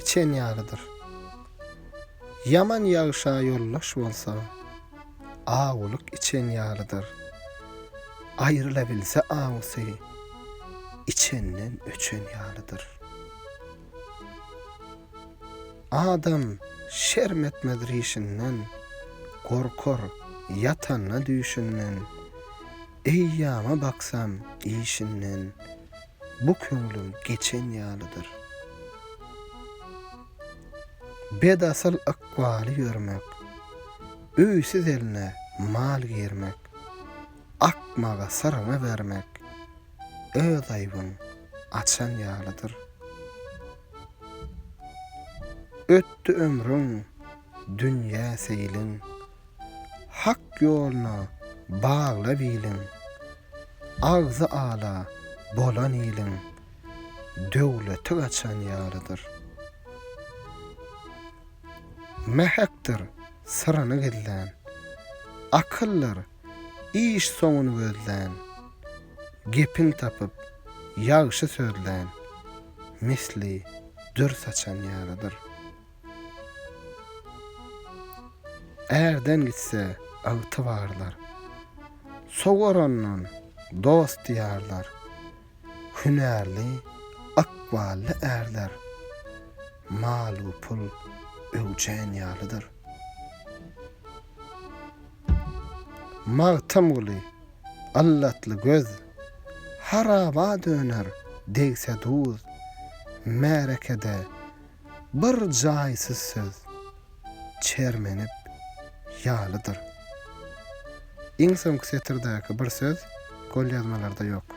içen ýalydyr. Ýaman ýagşa ýoldaş bolsa, awulyk içen ýalydyr. Aýrylabilse awusy, içenden öçen ýalydyr. Adam şerm etmez rişinden, gorkar ýatanda düýşünden. Eýýama baksam işinden, bu köňlüm geçen ýalydyr. Bedasyl ykbaly ýörmek, öýsüz eline mal girmek, akmaga syryňy bermek, öz aýbyň açan ýalydyr. Ötdi ömrüň, dünýä seýliň, Hak ýoluna bagla biliň, Agzy ala bolan iliň, Döwleti gaçan ýalydyr. Mähekdir syryny gizlän, Akyldyr iş soňuny gözlän, Gepin tapyp, ýagşy sözlän, Misli dür saçan ýalydyr. Ärden gitse ygtybarlar, Sowar ondan dost-ýarlar, Hünärli, ykbally ärler Mal-u pul öwjän ýalydyr. Magtymguly, yllatly göz, Haraba döner degse duz, Märekede Bir jaýsyz söz çermenip ýalydyr. Iň soňky setirdäki bir söz golýazmalarda ýok.